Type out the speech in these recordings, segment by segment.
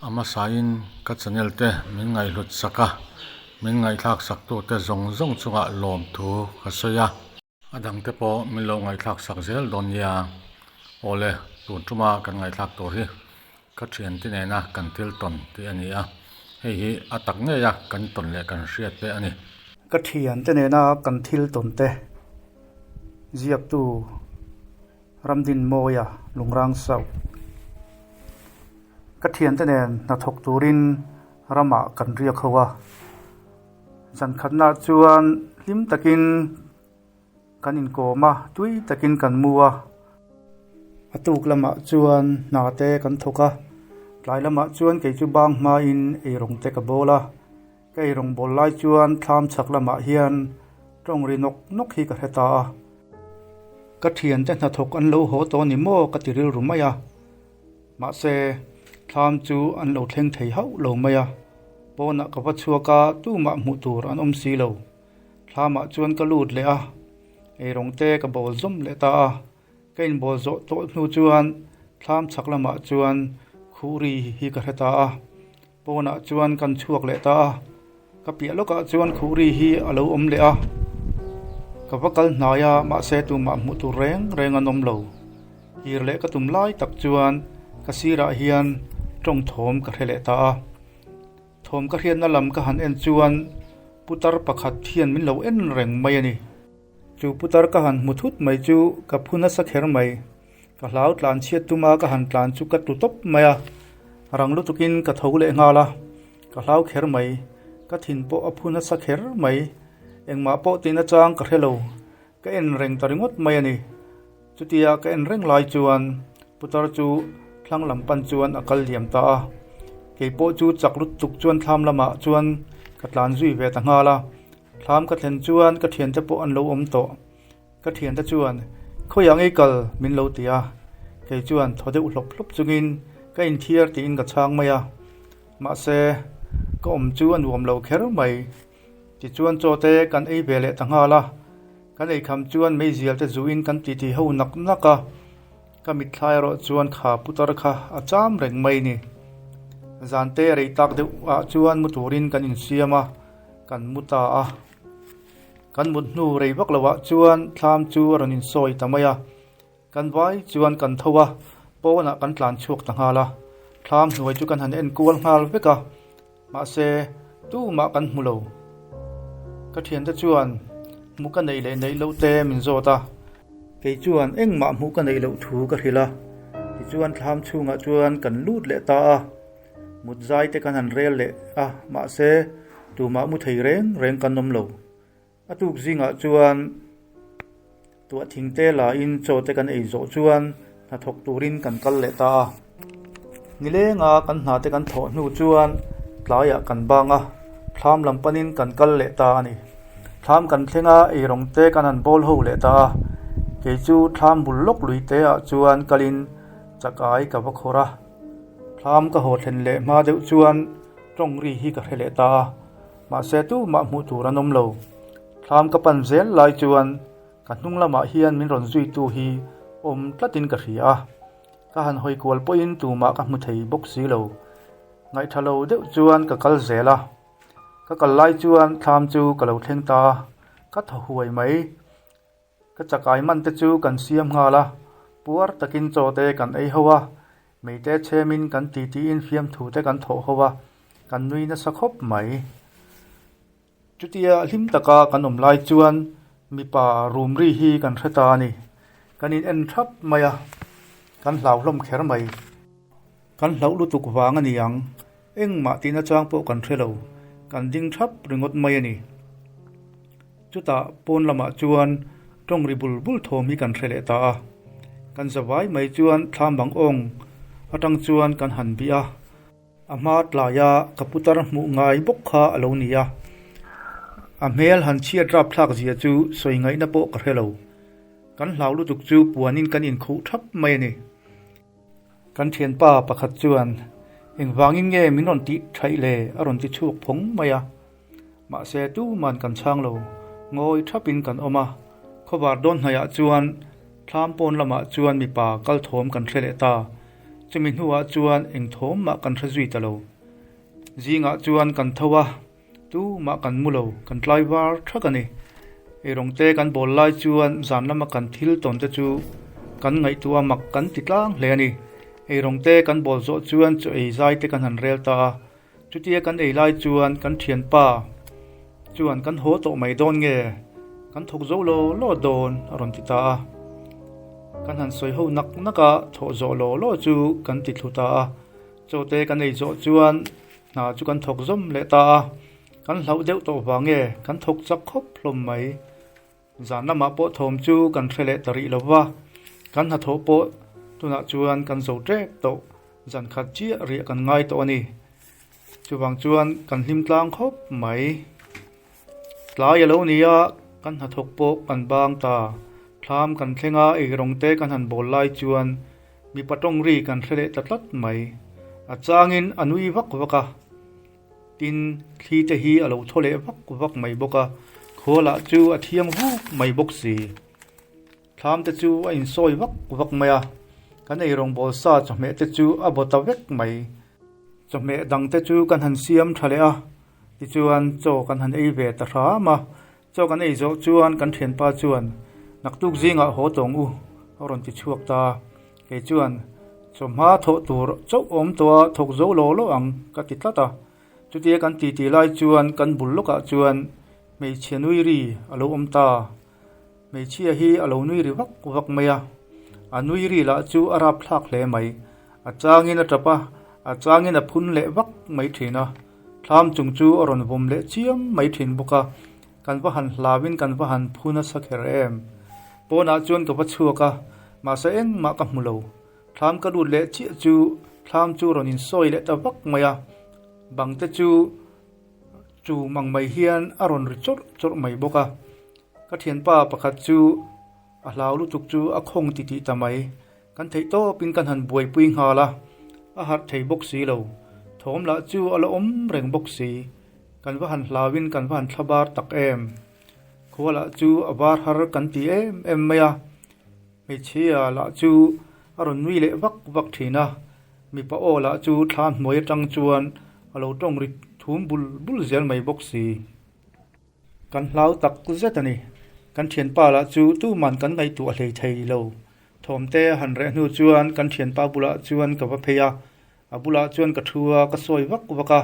A hmasain ka channel te min ngaihhlut sak a, min ngaihthlak sak tute zawng zawng chungah lawmthu ka sawi a. A dangte pawh min lo ngaihthlak sak zel dawn nia. Awle, tun tuma kan ngaihthlak tur hi ka thiante nena kan thil tawn tih a ni a, hei hi a tak ngeia kan tawn leh kan hriat te a ni. Ka thiante nena kan thil tawn te ziaktu Ramdinmawia Lungrang South. Ka thiante nen hnathawk turin ramah kan riak ho a. Zankhatnaah chuan hlim takin kan inkawm a, tui takin kan mu a. A tuk lamah chuan hna te kan thawk a, tlai lamah chuan kei chu bang hmain eirawng te ka bawl a. Ka eirawng bawl lai chuan thlam chhak lamah hian tawng ri nawk nawk hi ka hre ta a. Ka thiante hnathawk an lo haw tawh ni maw ka ti rilru mai a. Mahse, thlam chu an lo thleng thei hauh lo mai a, pawnah ka va chhuak a, tumah hmuh tur an awm si lo. Thlamah chuan ka lut leh a, eirawng te ka bawl zawm leh ta a. Ka inbawl zawh tawh hnu chuan thlam chhak lamah chuan khuh ri hi ka hre ta a, pawnah chuan kan chhuak leh ta a. Ka piah lawkah chuan khuh ri hi a lo awm leh a, ka va kal hnai a, mahse tumah hmuh tur reng reng an awm lo. Kir leh ka tum lai tak chuan ka sirah hian tawng thawm ka hre leh ta a. Thawm ka hriatna lam ka han en chuan putar pakhat hian min lo en reng mai a ni. Chu putar ka han hmu thut mai chu ka phu nasa kher mai. Ka hlau tlan chhiat tuma ka han tlan chu ka tlu tawp mai a, rang lutukin ka tho leh nghal a, ka hlau kher mai. Ka thin pawh a phu nasa kher mai. Engmah pawh tihna chang ka hre lo. Ka en reng ta ringawt mai a ni. Chutia ka en reng lai chuan putar chu thlang lam pan chuan a kal liam ta a. Kei pawh chu chak lut tuk chuan thlam lamah chuan ka tlan zui ve ta nghal a. Thlam ka thlen chuan ka thiante pawh an lo awm tawh. Ka thiante chuan, Khawiah ngei kal? min lo ti a. Kei chuan thaw deuh hlawp hlawp chungin ka inthiar tiin ka chhang mai a. Mahse, ka awm chu a nuam lo kher mai. Tichuan chaw te kan ei ve leh ta nghal a. Kan eikham chuan meizial te zuin kan titi ho nak nak a. Ka mitthla erawh chuan kha putar kha a cham reng mai ni. Zan te rei tak deuh ah chuan mu turin kan insiam a, kan mu ta a. Kan mut hnu rei vak lo ah chuan thlam chu a rawn insawi ta mai a. Kan vai chuan kan tho a, pawnah kan tlan chhuak ta nghal a. Thlam hnuai chu kan han en kual nghal vek a, mahse tumah kan hmu lo. Ka thiante chuan hmuh ka neih leh neih loh te min zawt a. Kei chuan engmah hmuh ka neih loh thu ka hrilh a, tichuan thlam chhungah chuan kan lut leh ta a. Mut zai te kan han rel leh a, mahse tumah mu thei reng reng kan awm lo. A tuk zingah chuan tuah thing te lain chaw te kan ei zawh chuan hnathawk turin kan kal leh ta a. Nilenga kan hna te kan thawh hnu chuan tlaiah kan bang a, thlam lam panin kan kal leh ta a ni. Thlam kan thleng a, eirawng te kan han bawl ho leh ta a. Kei chu thlam bul lawk lui te ah chuan kalin chakai ka va khawrh a. Thlam ka haw thlen leh hma deuh chuan tawng ri hi ka hre leh ta a. Mahse tumah hmuh tur an awm lo. Thlam ka pan zel lai chuan ka hnung lamah hian min rawn zuitu hi awm tlatin ka hria a. Ka han hawi kual pawhin tumah ka hmu thei bawk si lo. Ngaihtha lo deuh chuan ka kal zel a. Ka kal lai chuan thlam chu ka lo thleng ta a, ka thaw huai mai. Ka chakai man te chu kan siam nghal a, puar takin chaw te kan ei ho a, meite chhemin kan titiin fiamthu te kan thawh ho a, kan nui nasa khawp mai. Chutia hlim taka kan awm lai chuan mipa rum ri hi kan hre ta a ni. Kan in en thap mai a, kan hlau hlawm kher mai. Kan hlauh lutuk vang a ni ang, engmah tihna chang pawh kan hre lo, kan ding thap ringawt mai a ni. Chutah pawn lamah chuan tawng ri bul bul thawm hi kan hre leh ta a, kan za vai mai chuan thlam bang awng atang chuan kan han bih a, a hma tlaia ka putar hmuh ngai bawk kha a lo ni a, a hmel han chhiat rap thlak zia chu sawi ngaihna pawh ka hre lo, kan hlau lutuk chu puanin kan inkhuh thap mai a ni. Kan thianpa pakhat chuan engvangin nge min rawn tih thaih le a rawn ti chhuak phawng mai a. Mahse tuman kan chhang lo, ngawi thapin kan awm a. Khawvar dawn hnaiah chuan thlam pawn lamah chuan mipa kal thawm kan hre leh ta. Chumi hnuah chuan eng thawm mah kan hre zui ta lo. Zingah chuan kan tho a, tumah kan mu lo, kan tlai var thak a ni. Eirawng te kan bawl lai chuan zan lama kan thil tawn te chu kan ngaihtuah mak kan ti tlang hle a ni. Eirawng te kan bawl zawh chuan chaw ei zai te kan han rel ta a, Chutia kan ei lai chuan kan thianpa chuan kan haw tawh mai dawn nge kan thawk zo law law dawn a rawn ti ta a. Kan han sawi ho nak nak a, thawh zawh law law chu kan ti thlu ta a. Chaw te kan ei zawh chuan hna chu kan thawk zawm leh ta a. Kan hlauh deuh tawh vang nge kan thawk chak khawp hlawm mai. Zan lamah pawh thawm chu kan hre leh ta rih lo va, kan hnathawh pawh tunah chuan kan zo tep tawh, zan khat chiah riah kan ngai tawh a ni. Chuvang chuan kan hlim tlang khawp mai. Tlai a lo ni a, kan hnathawk pawh kan bang ta. Thlam kan thleng a, eirawng te kan han bawl lai chuan mipa tawng ri kan hre leh ta tlat mai. A changin a nui vak vak a. Tin, thli te hi a lo thaw leh vak vak mai bawk a, khua lah chu a thiang vuk mai bawk si. Thlam te chu a insawi vak vak mai a, kan eirawngbawl sa chawhmeh te chu a baw ta vek mai. Chawhmeh dang te chu kan han siam tha leh a, tichuan chaw kan han ei ve ta hram a. Chaw kan ei zawh chuan kan thianpa chuan, Naktuk zingah haw tawng u, a rawn ti chhuak ta. Kei chuan, Chawhma thawh tur chauh awm tawh a thawk zo law law ang, ka ti tlat a. Chutia kan titi lai chuan kan bul lawkah chuan hmeichhia nui ri a lo awm ta. Hmeichhia hi a lo nui ri vak vak mai a, a nui ri lah chu a rapthlak hle mai. A changin a tap a, a changin a phun leh vak mai thin a. Thlam chung chu a rawn vawm leh chiam mai thin bawk a, kan va han hlauin kan va han phu nasa kher em. Pawnah chuan ka va chhuak a, mahse engmah ka hmu lo. Thlam ka lut leh chiah chu thlam chu rawn insawi leh ta vak mai a, bang te chu chu mang mai hian a rawn ri chawrh chawrh mai bawk a. Ka thianpa pakhat chu a hlau lutuk chu a khawng titih ta mai. Kan theih tawpin kan han buaipui nghal a, a harh thei bawk si lo. Thawm lah chu a la awm reng bawk si. Kan va han hlauin kan va han thla bar tak em. Khua lah chu a var har kan ti em em mai a. Hmeichhia lah chu a rawn nui leh vak vak thin a. Mipa aw lah chu thla hnuai atang chuan a lo tawng ri thum bul bul zel mai bawk si. Kan hlau tak zet a ni. Kan thianpa lah chu tuman kan ngaihtuah hlei thei lo. Thawmte a han reh hnu chuan kan thianpa bulah chuan ka va phei a, a bulah chuan ka thu a, ka sawi vak vak a,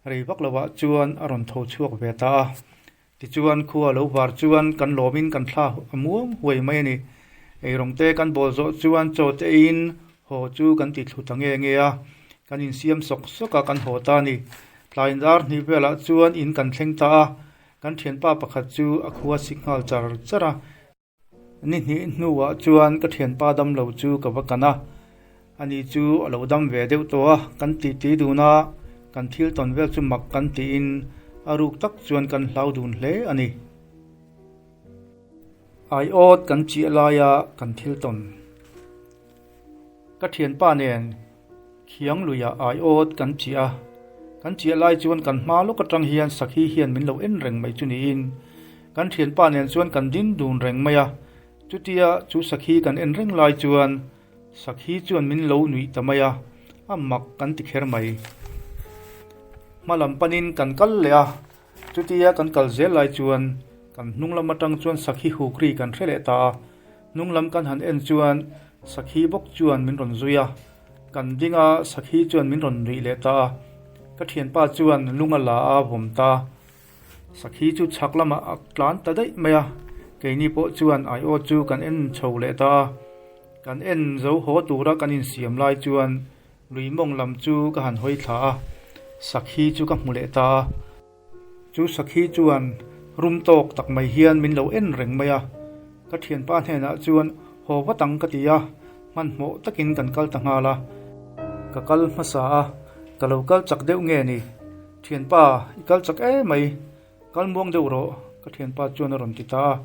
rei vak lovah chuan a rawn tho chhuak ve ta a. Tichuan khua lo var chuan kan lawmin kan thla a muang huai mai a ni. Eirawngte kan bawl zawh chuan chaw te eiin haw chu kan ti thlu ta nge nge a, kan insiam sawk sawk a kan haw ta a ni. Tlai dar hnih velah chuan in kan thleng ta a, kan thianpa pakhat chu a khua sik nghal char char a. Ni hnih hnuah chuan ka thianpa dam lo chu ka va kan a, ani chu a lo dam ve deuh tawh a, kan titi dun a, kan thil tawn vel chu mak kan tiin a ruk tak chuan kan hlau dun hle a ni. Aiawt kan chiah laia kan thil tawn. Ka thianpa nen Khiang luiah aiawt kan chiah a, kan chiah lai chuan kan hma lawk atang hian sakhi hian min lo en reng mai chu niin kan thianpa nen chuan kan din dun reng mai a, chutia chu sakhi kan en reng lai chuan sakhi chuan min lo nuih ta mai a, a mak kan ti kher mai. Hma lam panin kan kal leh a, chutia kan kal zel lai chuan kan hnung lam atang chuan sakhi huk ri kan hre leh ta a, hnung lam kan han en chuan sakhi bawk chuan min rawn zui a. Kan ding a, Sakhi chuan min rawn nuih leh ta a. Ka thianpa chuan lung a la a vawm ta. Sakhi chu chhak lamah a tlan ta daih mai a, keini pawh chuan aiaw chu kan en chho leh ta a. Kan en zo haw tura kan insiam lai chuan lui mawng lam chu ka han hawi thla a, Sakhi chu ka hmu leh ta a. Chu Sakhi chuan rum tawk tak mai hian min lo en reng mai a, ka thianpa hnenah chuan haw vat ang ka ti a, hmanhmawh takin kan kal ta nghal a. Ka kal hmasa a, ka lo kal chak deuh nge ni? Thianpa, i kal chak em mai, kal muang deuh rawh, ka thianpa chuan a rawn ti ta a.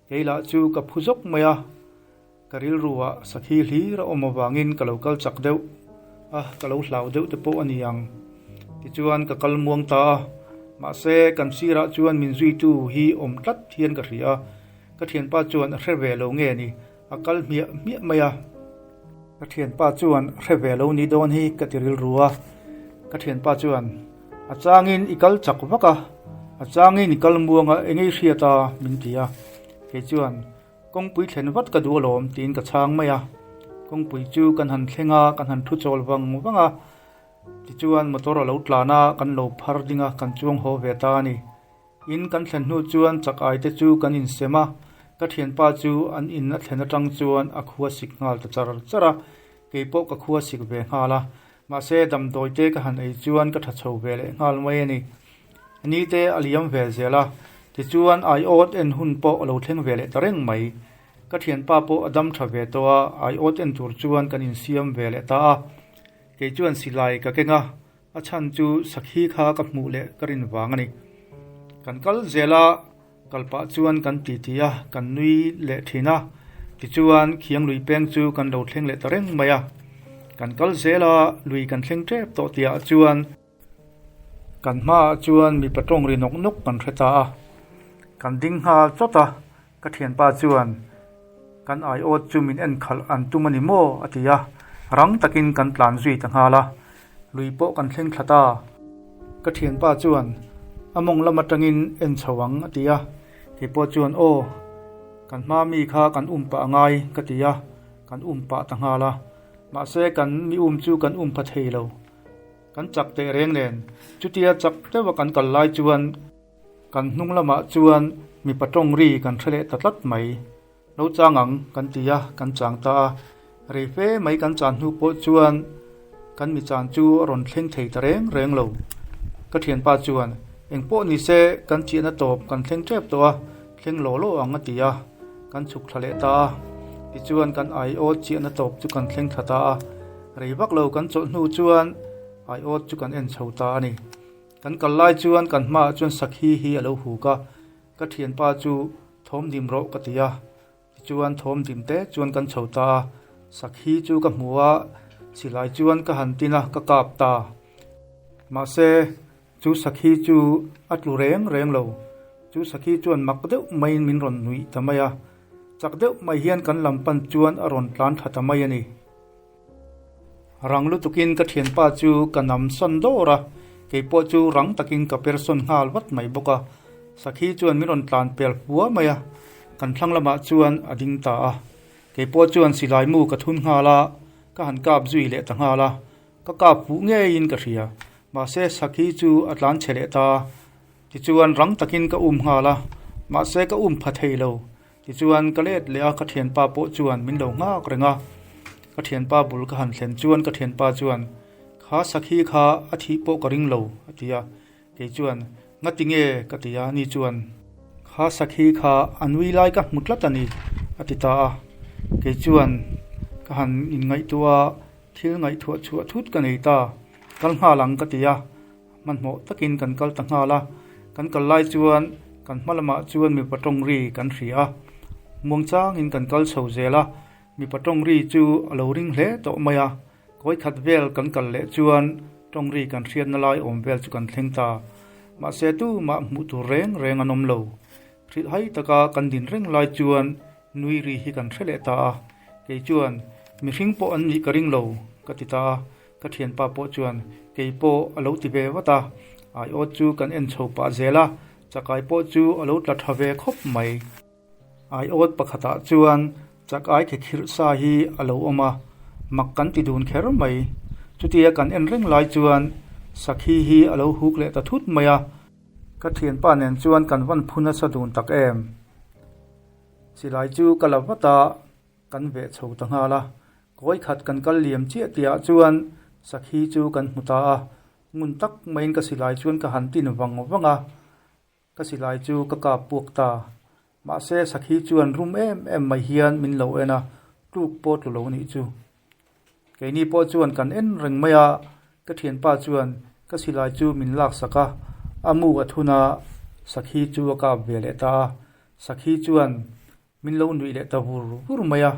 Kei lah chu ka phu zawk mai a, ka rilruah sakhi hlir a awm avangin ka lo kal chak deuh a, ka lo hlau deuh te pawh a ni ang. Tichuan ka kal muang ta a, mahse kan sirah chuan min zuitu hi awm tlat hian ka hria a, ka thianpa chuan a hre ve lo nge ni, a kal hmiah hmiah mai a. Ka thianpa chuan a hre ve lo ni dawn hi ka ti rilru a, ka thianpa chuan a changin i kal chak vak a, a changin i kal muang a eng ei hriat a min ti a, kei chuan kawngpui thlen vat ka duh alawm tiin ka chhang mai a, kawngpui chu kan han thleng a, kan han thu chawl vang vang a, tichuan motor a lo tlan a, kan lo phar ding a, kan chuang haw ve ta a ni. In kan thlen hnu chuan chak ai te chu kan insem a, ka thianpa chu an in a thlen atang chuan a khua sik nghal ta char char a, kei pawh ka khua sik ve nghal a, mahse damdawi te ka han ei chuan ka tha chho ve leh nghal mai a ni. Ni te a liam ve zel a, tichuan aiawt en hun pawh a lo thleng ve leh ta reng mai. Ka thianpa pawh a dam tha ve tawh a, aiawt en tur chuan kan insiam ve leh ta a, kei chuan silai ka keng a, A chhan chu sakhi kha ka hmuh leh ka rin vang a ni. Kan kal zel a, kal pah chuan kan titi a, kan nui leh thin a. Tichuan khiang lui peng chu kan lo thleng leh ta reng mai a. Kan kal zel a, lui kan thleng tep tawh tihah chuan kan hmaah chuan mipa tawng ri nawk nawk kan hre ta a. Kan ding nghal chawt a, Ka thianpa chuan, Kan aiawt chu min en khalh an tum a ni maw? a ti a, rang takin kan tlan zui ta nghal a, lui pawh kan thleng thla ta. Ka thianpa chuan, A mawng lam atangin en chho ang a ti a, kei pawh chuan, Aw, kan hma mi kha kan um pah a ngai ka ti a, kan um pah ta nghal a, mahse kan mi um chu kan um pha thei lo. Kan chak teh reng nen, chutia chak deuha kan kal lai chuan, Kan hnung lamah chuan mipa tawng ri kan hre leh ta tlat mai. Lo chang ang kan ti a, kan chang ta a. Rei fe mai kan chan hnu pawh chuan kan mi chan chu a rawn thleng thei ta reng reng lo. Ka thianpa chuan, Eng pawh ni se, kan chiahna tawp kan thleng tep tawh a, thleng law law ang a ti a, kan chhuk thla leh ta a. Tichuan kan aiawt chiahna tawp chu kan thleng thla ta a. Rei vak lo kan chawlh hnu chuan aiawt chu kan en chho ta a ni. Kan kal lai chuan kan hmaah chuan sakhi hi a lo huk a, ka thianpa chu thawm dim rawh ka ti a, tichuan thawm dim te chuan kan chho ta a, sakhi chu ka hmu a, silai chuan ka han tin a, ka kap ta. Mahse, chu sakhi chu a tlu reng reng lo, chu sakhi chuan mak deuh maiin min rawn nuih ta mai a, chak deuh mai hian kan lam pan chuan a rawn tlan tha ta mai a ni. Rang lutukin ka thianpa chu ka nam sawn dawr a, kei pawh chu rang takin ka per sawn nghal vat mai bawk a. Sakhi chuan min rawn tlan pel hua mai a, kan thlang lamah chuan a ding ta a. Kei pawh chuan silai mu ka thun nghal a, ka han kap zui leh ta nghal a. Ka kap fuh ngeiin ka hria, mahse sakhi chu a tlan chhe leh ta. Tichuan rang takin ka um nghal a, mahse ka um pha thei lo. Tichuan ka let leh a, ka thianpa pawh chuan min lo nghak reng a. Ka thianpa bul ka han thlen chuan ka thianpa chuan, Kha sakhi kha a thih pawh ka ring lo, a ti a. Kei chuan, Ngati nge? ka ti a, ni chuan, Kha sakhi kha a nui lai ka hmu tlat a ni, a ti ta a. Kei chuan ka han inngaihtuah a, thil ngaihtuah chhuah thut ka nei ta, kal nghal ang ka ti a. Hmanhmawh takin kan kal ta nghal a, kan kal lai chuan kan hma lamah chuan mipa tawng ri kan hria a, muangchangin kan kal chho zel a, mipa tawng ri chu a lo ring hle tawh mai a, kawi khat vel kan kal leh chuan tawng ri kan hriatna lai awm vel chu kan thleng ta. Mahse tumah hmuh tur reng reng an awm lo. Hrilhhai taka kan din reng lai chuan nui ri hi kan hre leh ta a, kei chuan mihring pawh an nih ka ring lo ka ti ta a. Ka thianpa pawh chuan kei pawh a lo ti ve vat a, aiawt chu kan en chho pah zel a, chakai pawh chu a lo tla tha ve khawp mai. Aiawt pakhatah chuan chakai khe khirh sa hi a lo awm a, mak kan ti dun kher mai. Chutia kan en reng lai chuan sakhi hi a lo huk leh ta thut mai a. Ka thianpa nen chuan kan van phu nasa dun tak em. Silai chu ka la vat a. Kan veh chho ta nghal a, kawi khat kan kal liam chiah tihah chuan sakhi chu kan hmu ta a, ngun tak maiin ka silai chuan ka han tin vang vang a, ka silai chu ka kap puak ta. Mahse sakhi chuan rum em em mai hian min lo en a, tluk pawh tlu lo nih chu. Keini pawh chuan kan en reng mai a, ka thianpa chuan ka silai chu min laksak a, a mu a thun a, sakhi chu a kap ve leh ta a, sakhi chuan Min lo nuih leh ta vur vur mai a.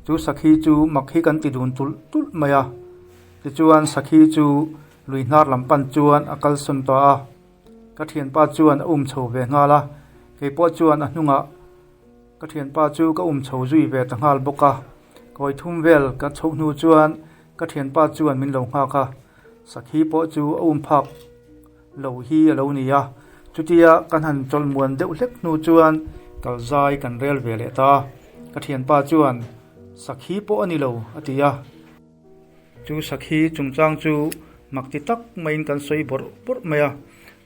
Chu sakhi chu mak hi kan ti dun tulh tulh mai a. Tichuan sakhi chu lui hnar lam pan chuan a kalsawn ta a. Ka thianpa chuan a um chho ve nghal a. Kei pawh chuan a hnungah ka thianpa chu ka um chho zui ve ta nghal bawk a. Kawi thum vel ka chhoh hnu chuan ka thianpa chuan min lo nghak a, sakhi pawh chu a um phak lo hi a lo ni a. Chutia kan han chawlh muan deuh hlek hnu chuan kal zai kan rel ve leh ta a. Ka thianpa chuan, Sakhi pawh a ni lo, a ti a. Chu sakhi chungchang chu mak ti tak maiin kan sawi bawrh bawrh mai a.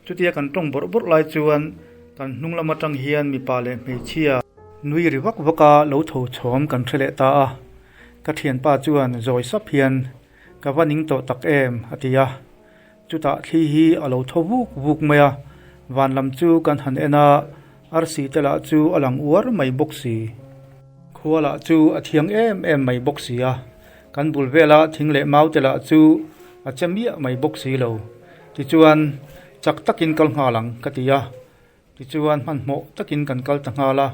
Chutia kan tawng bawrh bawrh lai chuan kan hnung lam atang hian mipa leh hmeichhia nui ri vak vak a lo tho chhawm kan hre leh ta a. Ka thianpa chuan zawi sap hian, Ka va ning tawh tak em? a ti a. Chutah thli hi a lo tho vuk vuk mai a, van lam chu kan han en a, arsi te lah chu a lang uar mai bawk si. Khua lah chu a thiang em em mai bawk si a, kan bul vela thing leh mau te lah chu a che miah mai bawk si lo. Tichuan, chak takin kal nghal ang ka ti a, tichuan hmanhmawh takin kan kal ta nghal a.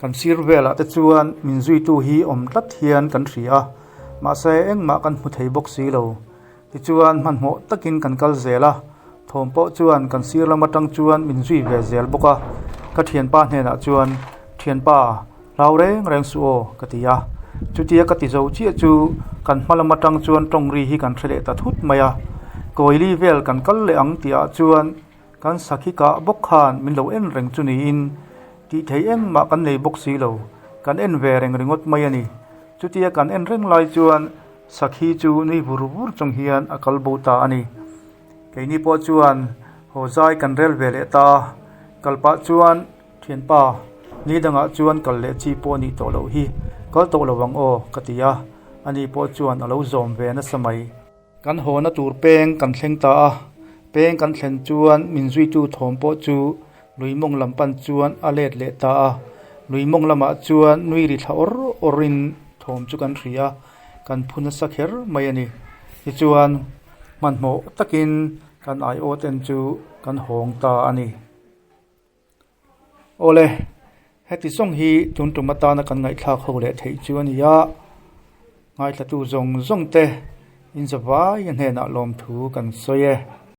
Kan sir velah te chuan min zuitu hi awm tlat hian kan hria a, mahse engmah kan hmu thei bawk si lo. Tichuan hmanhmawh takin kan kal zel a, thawm pawh chuan kan sir lam atang chuan min zui ve zel bawk a. Ka thianpa hnenah chuan, Thianpa, hlau reng reng suh aw, ka ti a. Chutia ka ti zo chiah chu kan hma lam atang chuan tawng ri hi kan hre leh ta thut mai a. Kawili vel kan kal leh ang tihah chuan Kan sakhi kah bawk khan min lo en reng chu niin tih thei engmah kan nei bawk si lo, kan en ve reng ringawt mai a ni. Chutia kan en reng lai chuan sakhi chu nui vur vur chung hian a kal bo ta a ni. Keini pawh chuan haw zai kan rel ve leh ta a, kal pah chuan thianpa ni dangah chuan kal leh chi pawh a nih tawh loh hi, kal tawh lo ang aw ka ti a, ani pawh chuan a lo zawm ve nasa mai. Kan hawna tur peng kan thleng ta a, peng kan thlen chuan min zuitu thawm pawh chu lui mawng lam pan chuan a let leh ta a, lui mawng lamah chuan nui ri thla awr awrin thawm chu kan hria a, kan phu nasa kher mai a ni. Tichuan, hmanhmawh takin kan aiawt en chu kan hawng ta a ni. Awle, heti zawng hi tun tum atana kan ngaihthlak ho leh theih chu a ni a, ngaithlatu zawng zawng te inzavai a hnenah lawmthu kan sawi e.